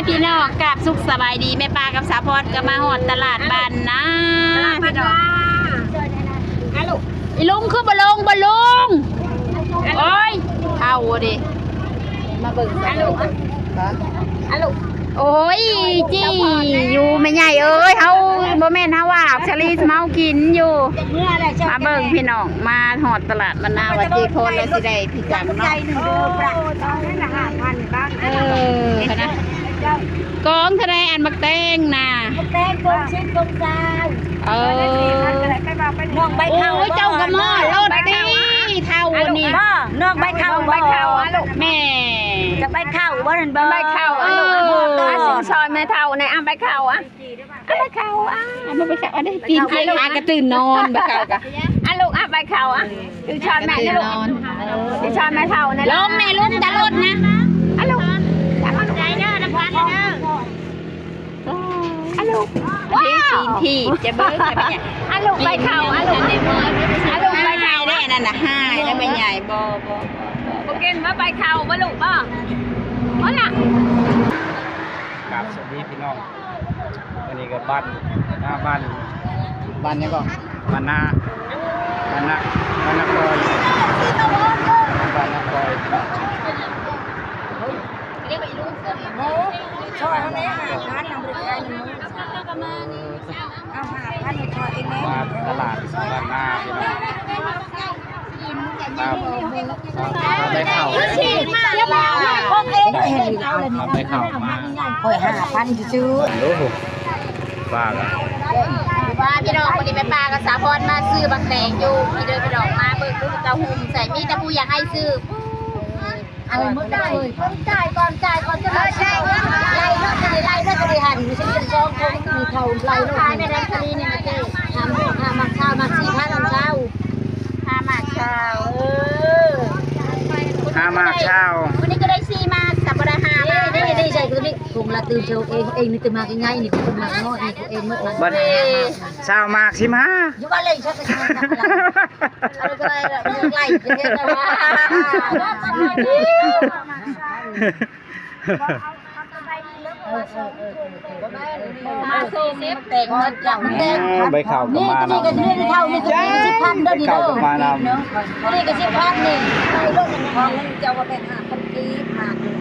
ພີ່ນ້ອງ ກາບສຸກສະບາຍດີ ແມ່ປ້າກັບສາວພອນກໍມາຮອດຕະຫຼາດບ້ານນາ ຕະຫຼາດບ້ານນາ ພີ່ນ້ອງ. ອາ ລູກ ອີລຸງຄືບໍ່ລົງ ບໍ່ລຸງ ໂອ້ຍ ເຖົ້າເດ້ ມາເບິ່ງ ອາ ລູກ ອາ ລູກ ໂອ້ຍ ຈີ່ຢູ່ແມ່ໃຫຍ່ເອີຍ ເຮົາບໍ່ແມ່ນເຮົາວ່າສາລີເມົາກິນຢູ່ ມາເບິ່ງພີ່ນ້ອງ ມາຮອດຕະຫຼາດບ້ານນາ ວ່າເຈພອນລາວຊິໄດ້ ເອີ ຫັ້ນນະ ກອງເທົ່າໃດອັນບັກແຕງນະ? ບັກແຕງກອງສິບ ກອງຊາວ ເອີ ນ້ອງໃບເຂົ້າ ໂອ້ຍ ເຈົ້າກໍມາໂລດຕິ ເຖົ້ານີ້ ນ້ອງໃບເຂົ້າ ໃບເຂົ້າ ແມ່ ຈະໃບເຂົ້າບໍ່? ຫັ້ນບໍ່ ໃບເຂົ້າ ເອີ ຊື້ຊ່ອຍແມ່ເຖົ້າແດ່ ເອົາໃບເຂົ້າ ເອົາໃບເຂົ້າ ເອົາໃບເຂົ້າ ເອົາໄປເຂົ້າ ເອົາໄດ້ ຕີນເພຍ ຫາກະຕື່ນນອນ ໃບເຂົ້າກະ ອາ ລູກ ເອົາໃບເຂົ້າ ອາ ຖືຊ້ອນແມ່ນະລູກ ຖືຊ້ອນແມ່ເຖົ້ານະ ລົງແມ່ ລົງຈາລົດນະ ອາ ລູກ ຂອບໃຈເດີ ນຳກັນເດີ ອາ ລູກ ວ້າວ ຕີນຖີບ ຈະເບິ່ງ ອາ ລູກ ໃບເຂົ້າ ອາ ລູກ ອາ ລູກ ໃບເຂົ້າ ແດ່ນັ້ນນະ ຫາຍແລ້ວແມ່ໃຫຍ່ ບໍ່ ບໍ່ ບໍ່ກິນ ບໍ່ໃບເຂົ້າ ບໍ່ລູກ ບໍ່ ບໍ່ລະ ກາບສະຫວັດດີພີ່ນ້ອງ. ອັນນີ້ກໍບ້ານ ໜ້າບ້ານ ບ້ານຫຍັງເກາະ? ບ້ານນາ ບ້ານນາ ບ້ານນາກອຍ ບ້ານນາກອຍ. ຊ່ອຍເຮົາແດ່ ຫ້າພັນນຳ ບໍ່ໄດ້ຂາຍນຳ ເອົາຫ້າພັນຊ່ອຍເອງແດ່ ມາຕະຫຼາດບ້ານນາພີ່ນ້ອງ. ໄດ້ເຂົ້າ ໄດ້ເຂົ້າມາ ຂ້ອຍຫ້າພັນຊື່ໆ ໂອ້ໂຫ ວ່າລະ ວ່າພີ່ນ້ອງ ມື້ນີ້ແມ່ປ້າກັບສາວພອນມາຊື້ບັກແຕງຢູ່ນີ້ເດີພີ່ນ້ອງ ມາເບິ່ງດູເຕົ້າຫຸ່ມໃສ່ ມີແຕ່ຜູ້ຢາກໃຫ້ຊື້. ເອົາໝົດເລີຍ ກ່ອນຈ່າຍ ກ່ອນຈ່າຍ ກ່ອນຈະໄລ່ ໄລ່ເນາະ ຈະໄດ້ໄລ່ເນາະ ຈະໄດ້ຫັນ ມີສອງຄົນ ມີເທົ່າໄລ່ເນາະ ຂາຍແມ່ນຫຍັງ ຊາລີນີ້ນະເຈ້ ຫ້າ ຫ້າໝາກຊາວ ໝາກສີ່ພັນ ຊາວ ຫ້າໝາກຊາວ ເອີ ຫ້າໝາກຊາວ ມື້ນີ້ກໍໄດ້ສີ່ໝາກ ສາມບໍ່ໄດ້ຫ້າໝາກ ນີ້ ນີ້ ນີ້ໃສ່ຕົວນີ້ ກົງລະຕື່ມໂຊເອງ ເອງນີ້ແຕ່ໝາກໃຫຍ່ໆ ນີ້ເປັນໝາກນ້ອຍ ນີ້ເອງໝົດ ບັດຊາວໝາກສິບຫ້າ ຢູ່ບ້ານເລີຍ ເອົາໄປໄລ່ ເຮັດໄດ້ວ່າ ມາສີ່ສິບ ແຕກໝົດ ເຈົ້າ ແຕກ ອໍ ໃບເຂົ້າກໍມານຳ ນີ້ກໍ ນີ້ກໍ ນີ້ກໍ ນີ້ກໍ ນີ້ກໍ ນີ້ກໍ ນີ້ກໍ ນີ້ກໍ ສິບພັນເດີ ນີ້ເດີ ນີ້ກໍສິບພັນນີ້ ໃຫ້ລົດ ຂອງເຈົ້າວ່າແມ່ນຫ້າພັນກີບ ມາເດີ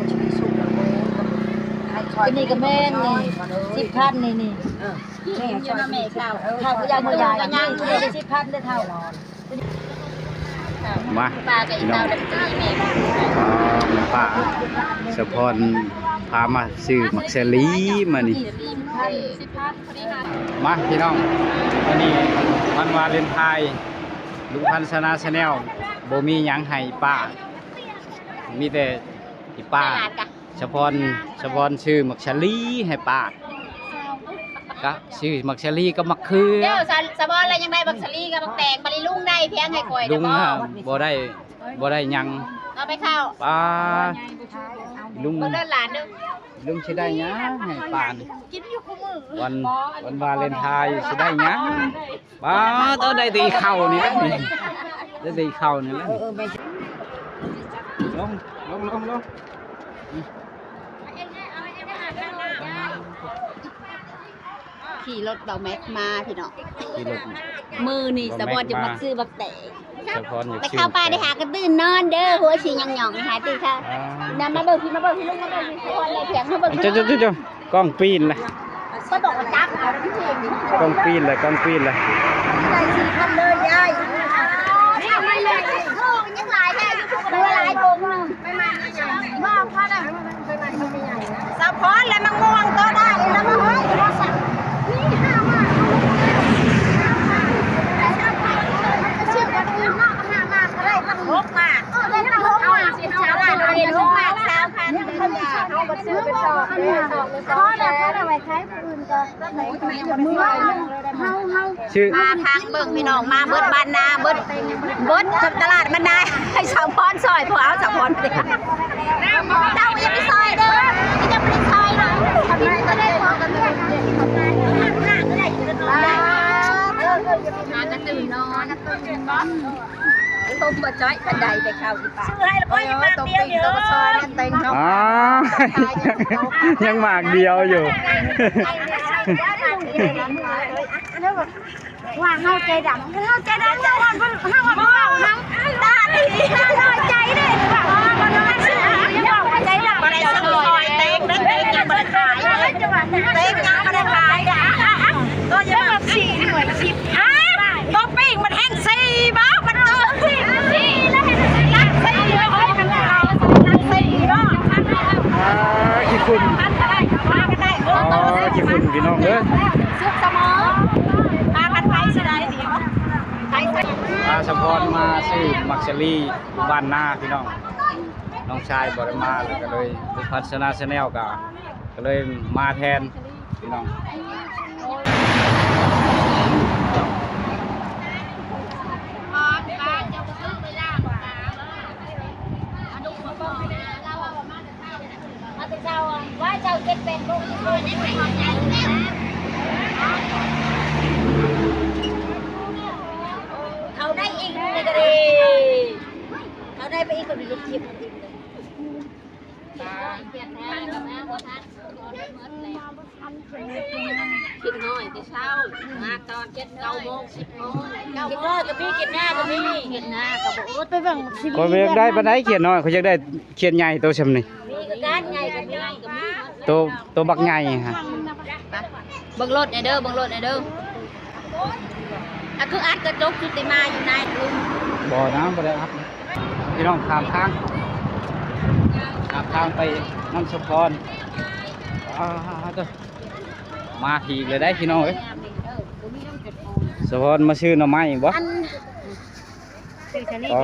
ຊີວິດສຸກແລ້ວ ອັນນີ້ກໍແມ່ນນີ້ ສິບພັນນີ້ ນີ້ ເອີ ນີ້ຊ່ອຍແມ່ເຂົ້າ ເຂົ້າບໍ່ຢາກບໍ່ຢາກ ນີ້ກໍສິບພັນເດີເຖົ້າ. ມາ ປ້າກັບອີ່ເຕົ້າ ພີ່ນ້ອງ ແມ່ ປ້າສະພອນພາມາຊື້ໝາກສາລີມານີ້ ມາພີ່ນ້ອງ ມື້ນີ້ວັນວາເລັນທາຍ ລຸງພັນຊະນາແຊນແນວ ບໍ່ມີຫຍັງໃຫ້ປ້າ ມີແຕ່ອີ່ປ້າ ສະພອນ ສະພອນຊື້ໝາກສາລີໃຫ້ປ້າ ກະຊື້ໝາກສາລີກັບໝາກເຂືອ ເຈົ້າ ສະ ສະພອນລະຍັງໄດ້ບັກສາລີກັບບັກແຕງ ບາດນີ້ລຸງໄດ້ພຽງໃຫ້ຂ້ອຍ ລຸງ ເດີບໍ່ ບໍ່ໄດ້ ບໍ່ໄດ້ຫຍັງ ເອົາໄປເຂົ້າ ປ້າ ລຸງ ເບິ່ງເດີຫຼານເດີ ລຸງຊິໄດ້ຫຍັງໃຫ້ປ້ານີ້ ກິນຢູ່ຄູ່ມື້ ວັນ ວັນວາເລັນທາຍຊິໄດ້ຫຍັງ ປ້າ ເຈົ້າໄດ້ແຕ່ເຂົ້ານີ້ແຫຼະ ໄດ້ແຕ່ເຂົ້ານີ້ແຫຼະ ເອີ ເອີ ໄປ ລົງ ລົງ ລົງ ລົງ ຂີ່ລົດເບົາແມັກມາພີ່ນ້ອງ ຂີ່ລົດ ມື້ນີ້ສະບອນຈະມັກຊື້ບັກແຕງ ສະພອນຢາກຊື້ ໄປເຂົ້າປ່າໄດ້ຫາກະຕື່ນນອນເດີ ຫົວຊິຫຍ້ອງໆ ຫາຕື່ນຄ່ະ ອ່າ ນຳມາເບິ່ງພີ່ ມາເບິ່ງພີ່ ລຸງມາເບິ່ງພີ່ ສະພອນໄດ້ພຽງ ມາເບິ່ງ ເຈົ້າໆໆ ກ້ອງປີ້ນລະ ຂ້ອຍບອກວ່າຈັບເອົາ ກ້ອງປີ້ນລະ ກ້ອງປີ້ນລະ ໄດ້ສີ່ພັນເລີຍຍາຍ ຍັງຫຼາຍແທ້ຢູ່ທຸກ ເຫຼືອຫຼາຍຖົງໜຶ່ງ ສະພອນແລະ ມະມ່ວງໂຕໄດ້ແລ້ວ ເຮີ້ຍ ນີ້ຫ້າໝາກ ຫ້າໝາກ ຫົກໝາກ ເອີ ໄດ້ຕັ້ງຫົກໝາກ ເອົາໄດ້ຫົກໝາກ ຊາວພັນ ເຮົາບໍ່ຊື້ເປັນຊອກ ພໍແລ້ວ ພໍແລ້ວ ໄວ້ຂາຍຜູ້ອື່ນກໍ ຊື້ ມາທາງເບິ່ງພີ່ນ້ອງ ມາເບິດບ້ານນາ ເບິດ ເບິດຕະຫຼາດບ້ານນາ ໃຫ້ສາວພອນຊ່ອຍ ພວກເອົາສາວພອນ ເຈົ້າຢ່າໄປຊ່ອຍເດີ ເຈົ້າບໍ່ໄດ້ຊ່ອຍເນາະ ຫາກະຕື່ນນອນ. ຕົ້ມບໍ່ຈ້ອຍປານໃດໄປເຂົ້າທີ່ປາກ ຊື້ໃຫ້ລະຂ້ອຍ ໂອ້ຍ ກິນໝາກດຽວ ໂຕປີ້ງ ເດີ ໂຕກໍຊອຍນັ້ນເຕັມເນາະ ອ້າ ຍັງໝາກດຽວຢູ່ ວ່າເຮົາໃຈດຳ ເຮົາໃຈດຳ ເຮົາ ເຮົາ ເຮົາເວົ້ານຳ ຕາດີ ນ້ອຍໃຈເດ້ ເວົ້າວ່ານ້ອຍໃຈ ຢ່າເວົ້າວ່າໃຈດຳ ບໍ່ໄດ້ຊອຍເຕັງເດ້ ເຕັງຍັງບໍ່ໄດ້ຂາຍເດ້ ເຕັງຍັງບໍ່ໄດ້ຂາຍເດ້ ເອີ ຢ່າວ່າສີ່ໜ່ວຍສິບ ໂຕປີ້ງມັນແຮງສີ່ບໍ ມັນໂຕປີ້ງສີ່ ສີ່ ອ່າ ຂີ້ຝຸ່ນ ອໍ ຂີ້ຝຸ່ນ ພີ່ນ້ອງເອີຍ ພາກັນໄປຊິໄດ້ດີ ພາສະພອນມາຊື້ໝາກສາລີຢູ່ບ້ານນາພີ່ນ້ອງ ນ້ອງຊາຍບໍ່ໄດ້ມາ ແລ້ວກໍເລີຍບຸກພັດຊະນາແຊນແນວກໍ ກໍເລີຍມາແທນພີ່ນ້ອງ ມາແຕ່ເຊົ້າ ວ່າເຈົ້າເຈັດແປດໂມງ ເຂົາໄດ້ອີກນີ້ກໍດີ ເຂົາໄດ້ໄປອີກ ເຂົາໄດ້ລົດທີບອີກ ຄິດຮອດແຕ່ເຊົ້າ ມາຕອນເຈັດ ເກົ້າໂມງ ສິບໂມງ ເກົ້າໂມງກໍມີ ຄິດໜ້າກໍມີ ຄິດໜ້າກໍບໍ່ອົດ ໄປເບິ່ງຊີວິດ ຂ້ອຍບໍ່ຢາກໄດ້ປານໃດ ຂຽດນ້ອຍ ຂ້ອຍຢາກໄດ້ຂຽດໃຫຍ່ໂຕຊ່ຳນີ້ ມີຄືກັນ ໃຫຍ່ກໍມີ ໂຕ ໂຕບັກໃຫຍ່ຫັ້ນ ເບິ່ງລົດແດ່ເດີ ເບິ່ງລົດແດ່ເດີ ອ່ະ ຄືອັດກະຈົກຊຸຕິມາຢູ່ໃນ ບໍ່ນະ ບໍ່ໄດ້ອັດ ພີ່ນ້ອງຂ້າມທາງ ຂ້າມທາງໄປນຳສະພອນ ອ່າ ເດີ ມາອີກແລ້ວໄດ໋ພີ່ນ້ອງເອີຍ ສະພອນມາຊື້ໜໍ່ໄມ້ບໍ? ອັນ ຊື້ສາລີ ອໍ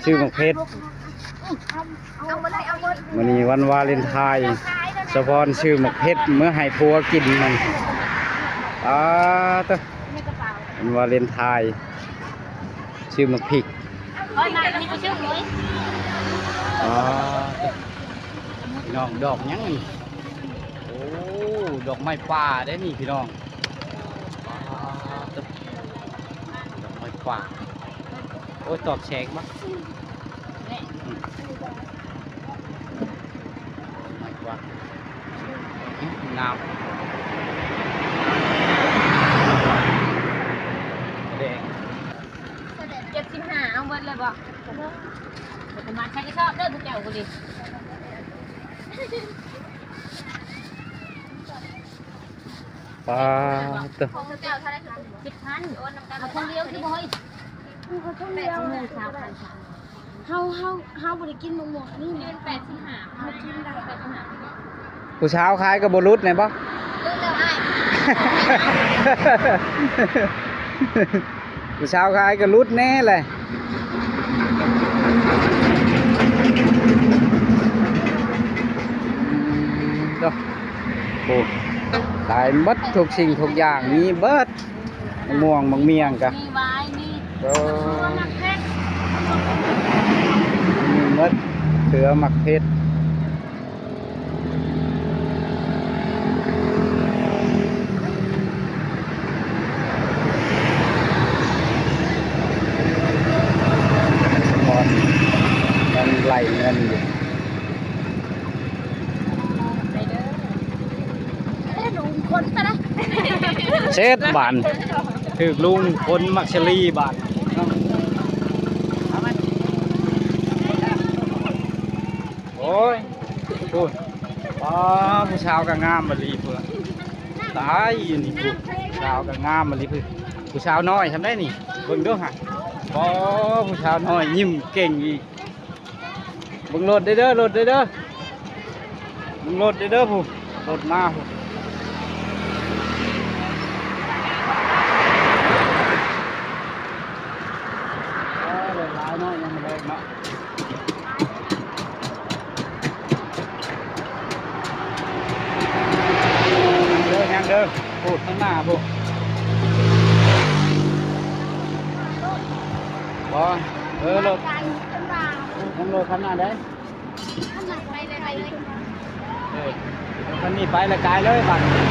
ຊື້ໝາກເຜັດ ຊື້ໝາກເຜັດ ເອົາ ເອົາ ເອົາ ເອົາ ມື້ນີ້ວັນວາເລັນທາຍ ສະພອນຊື້ໝາກເຜັດເມືອໃຫ້ຜົວກິນນັ້ນ ອ່າ ເຕີ ວັນວາເລັນທາຍ ຊື້ໝາກພິກ ອໍ ເຕີ ພີ່ນ້ອງ ດອກຫຍັງນີ້? ໂອ້ ດອກໄມ້ປ່າເດ້ນີ້ພີ່ນ້ອງ ອ່າ ດອກໄມ້ປ່າ ໂອ້ຍ ຕອບແສງບໍ່? ດອກໄມ້ປ່າ ອືມ ງາມ ແດງ ເຈັດສິບຫ້າ ເອົາເບິດເລີຍບໍ່? ປະມານໃຊ້ກະສອບເດີ ພວກເຈົ້າກໍດີ. ປາດໂທ້ ຂອງເຈົ້າເທົ່າໃດ? ເຈັດພັນ ເອົາຖົງດຽວຊິບໍ່ເຮີ້ຍ? ເອົາຖົງດຽວ ເຮົາ ເຮົາ ເຮົາບໍ່ໄດ້ກິນໝາກມ່ວງອັນນີ້ນະ ແປດສິບຫ້າ ເຮົາກິນໄດ້ ແປດສິບຫ້າ. ຜູ້ສາວຂາຍກໍບໍ່ຫຼຸດແນ່ບໍ່? ຫຼຸດແລ້ວອ້າຍ ຜູ້ສາວຂາຍກໍຫຼຸດແນ່ແຫຼະ. ໂອ້ ຂາຍໝົດທຸກສິ່ງທຸກຢ່າງ ມີເບິດ ໝາກມ່ວງ ໝາກມ້ຽງກະ ມີຫວາຍ ມີ ໂອ້ ໝາກເຜັດ ມີໝົດ ເຂືອ ໝາກເຜັດ. ມັນໄລ່ເງິນຢູ່ ເສດບາດ ຖືກລຸງຄົນມັກສະລີບາດ. ໂອ້ຍ ພຸ້ນ ປ້າ ຜູ້ສາວກໍງາມມາລີເພິ່ນ ຕາຍ ນີ້ຜູ້ສາວກໍງາມມາລີເພິ່ນ ຜູ້ສາວນ້ອຍຊ່ຳໃດນີ້ ເບິ່ງເດີຫັ້ນ ປ້າ ຜູ້ສາວນ້ອຍຍິ້ມເກັ່ງອີກ ເບິ່ງລົດເດີ ລົດເດີ ເບິ່ງລົດເດີ ຜູ້ ລົດມາຜູ້ ເອີ ລົດຫຼາຍເນາະ ຍັງບໍ່ໄດ້ເນາະ ເດີ ຍັງເດີ ພຸ້ນ ຂ້າງໜ້າພຸ້ນ ບໍ່ ເອີ ລົດ ຍັງລົດຂ້າງໜ້າເດ້. ເອີ ຄັນນີ້ໄປແລ້ວກາຍເລີຍບາດນີ້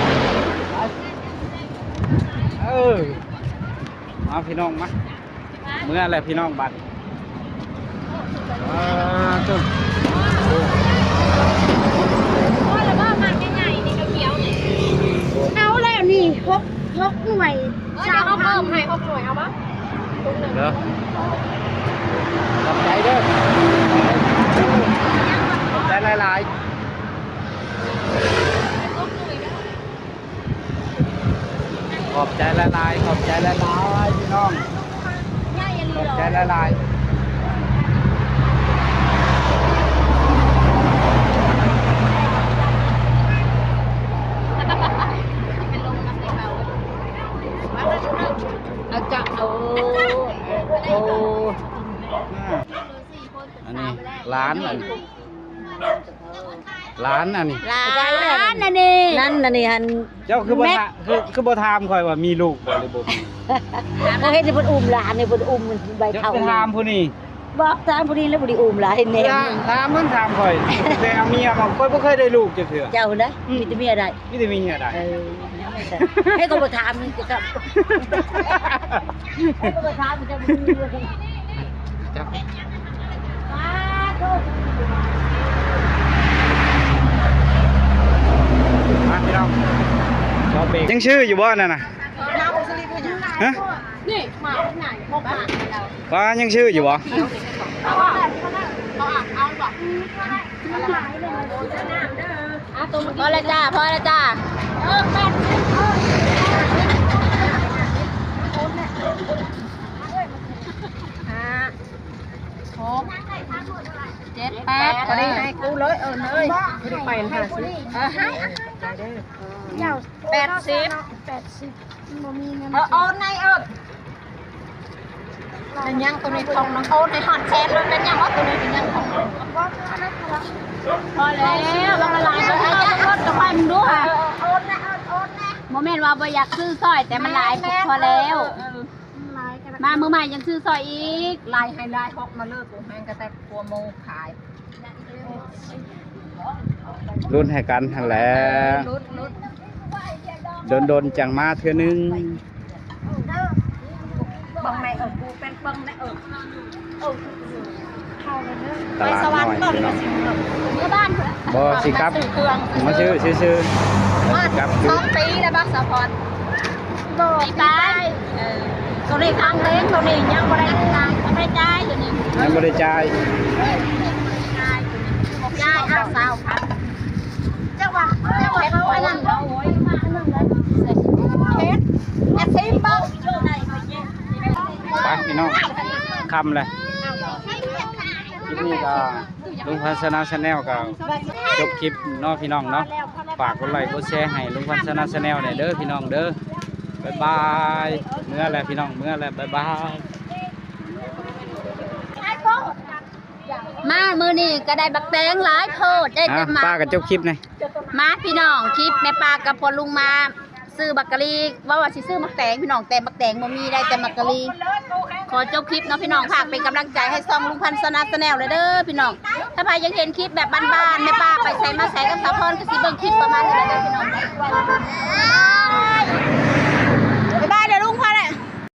ໄປ ເອີ ມາພີ່ນ້ອງມາ ເມືອແລ້ວພີ່ນ້ອງບັດ ອ່າ ໂອ້ ເອົາແລ້ວນີ້ ຫົກ ຫົກໜ່ວຍ ເອີ ເອົາເພີ່ມໃຫ້ຫົກໜ່ວຍ ເອົາບໍ່? ເດີ ຂອບໃຈເດີ ຂອບໃຈຫຼາຍໆ. ຂອບໃຈຫຼາຍໆ ຂອບໃຈຫຼາຍໆ ພີ່ນ້ອງ ຂອບໃຈຫຼາຍໆ. ອາຈານ ໂອ້ ໂອ້ ອັນນີ້ຫຼານ ອັນນີ້ ຫຼານອັນນີ້ ຫຼານອັນນີ້ ນັ້ນອັນນີ້ຫັ້ນ ເຈົ້າຄືບໍ່ຖາມ ຄື ຄືບໍ່ຖາມຂ້ອຍວ່າມີລູກບໍ່ ຫຼືບໍ່ມີ? ຂ້ອຍເຫັນເພິ່ນອຸ້ມຫຼານນີ້ ເພິ່ນອຸ້ມໃບເຖົ້າ ເຈົ້າໄປຖາມຜູ້ນີ້ ບອກຖາມຜູ້ນີ້ແລ້ວ ຜູ້ນີ້ອຸ້ມຫຼານແນ່ ຖາມມັນ ຖາມຂ້ອຍ ແຕ່ເອົາເມຍມາ ຂ້ອຍບໍ່ເຄີຍໄດ້ລູກຈັກເທື່ອ ເຈົ້າໄດ້ ອືມ ມີແຕ່ເມຍໄດ້ ມີແຕ່ເມຍໄດ້ ເອີ ໃຫ້ເຂົາບໍ່ຖາມນີ້ ເຈົ້າ ໃຫ້ເຂົາບໍ່ຖາມ ເຈົ້າບໍ່ຮູ້ເລື່ອງ ເຈົ້າ ມາພີ່ນ້ອງ ຊອບເບກ ຍັງຊື້ຢູ່ບໍ່ນັ້ນນະ? ຮະ? ນີ້ມາໄຫນ ບໍ່ມາແລ້ວ ວ່າຍັງຊື້ຢູ່ບໍ່? ເອົາ ເອົາ ເອົາ ເອົາ ພໍແລ້ວຈ້າ ພໍແລ້ວຈ້າ ເອີ ແປດສິບ ຫ້າ ຫົກ ເຈັດ ແປດ ພໍດີໃຫ້ກູເລີຍ ເອີ ເລີຍ ພໍດີໄປຫ້າສິບ ເອີ ໃຫ້ ໄປເດີ ແປດສິບ ແປດສິບ ມັນບໍ່ມີເງິນ ເອີ ໂອນໃນ ເອີ ເປັນຫຍັງໂຕນີ້ຂອງນ້ອງ ໂອນໃຫ້ຮອດແສນ ມັນເປັນຫຍັງວະ ໂຕນີ້ເປັນຫຍັງຂອງນ້ອງ ພໍແລ້ວ ລະລາຍ ເອົາລົງລົດກັບໄປ ມຶງດູຫາ ເອີ ໂອນນະ ເອີ ໂອນນະ ບໍ່ແມ່ນວ່າບໍ່ຢາກຊື້ຊ່ອຍ ແຕ່ມັນຫຼາຍ ແມ່ນ ພໍແລ້ວ ເອີ ເອີ ມາມື້ໃໝ່ຍັງຊື້ຊ່ອຍອີກ ລາຍໃຫ້ລາຍ ຫົກມາເລີຍ ກູແຮງກະແຕ່ ກວ່າໝູ່ຂາຍ ລຸ້ນໃຫ້ກັນຫັ້ນແຫຼະ ລຸ້ນ ລຸ້ນ ດົນໆ ຈັ່ງມາເທື່ອໜຶ່ງ ເບິ່ງແມ່ເອີ ກູເປັນເບິ່ງແມ່ເອີ ເອີ ຕະຫຼາດນ້ອຍພີ່ນ້ອງ ເມືອບ້ານ ບໍ່ ຊິກັບ ມາຊື້ເຄື່ອງ ມາຊື້ຊື່ໆ ມາ ກັບ ສອງປີແລ້ວບໍ່ ສາວພອນ? ບໍ່ ປີປາຍ ເອີ ໂຕນີ້ຄັ້ງແລກ ໂຕນີ້ຍັງບໍ່ໄດ້ຈ່າຍ ຍັງບໍ່ໄດ້ຈ່າຍ ໂຕນີ້ຍັງບໍ່ໄດ້ຈ່າຍ ຈ່າຍ ອ້າວ ຊາວພັນ ຈັກວ່າ ຈັກວ່າເຂົາອັນນັ້ນບໍ່ ເຮັດ ເຮັດຊິມເບິ່ງ ໄປພີ່ນ້ອງ ຄ່ຳແລ້ວ ຄລິບນີ້ກໍ ລຸງພັນຊະນະແຊນແນວກໍຈົບຄລິບເນາະພີ່ນ້ອງເນາະ ຝາກກົດໄລກົດແຊໃຫ້ລຸງພັນຊະນະແຊນແນວແດ່ເດີພີ່ນ້ອງເດີ ບາຍບາຍ ເມືອແລ້ວພີ່ນ້ອງ ເມືອແລ້ວ ບາຍບາຍ ມາມື້ນີ້ກໍໄດ້ບັກແຕງຫຼາຍໂພດ ໄດ້ແຕ່ ອ່ະ ໝາກ ປ້າກໍຈົບຄລິບນີ້ ມາພີ່ນ້ອງ ຄລິບແມ່ປ້າກັບພໍ່ລຸງມາ ຊື້ບັກກະລີ ເວົ້າວ່າຊິຊື້ໝາກແຕງພີ່ນ້ອງ ແຕ່ໝາກແຕງບໍ່ມີ ໄດ້ແຕ່ໝາກກະລີ ຂໍຈົບຄລິບເນາະພີ່ນ້ອງ ຝາກເປັນກຳລັງໃຈໃຫ້ຊ່ອງລຸງພັນຊະນະແຊນແນວແດ່ເດີພີ່ນ້ອງ ຖ້າໃຜຢາກເຫັນຄລິບແບບບ້ານໆ ແມ່ປ້າໄປໃສມາໃສກັບສາວພອນ ກໍຊິເບິ່ງຄລິບປະມານນີ້ແຫຼະເດີພີ່ນ້ອງ ບາຍບາຍ.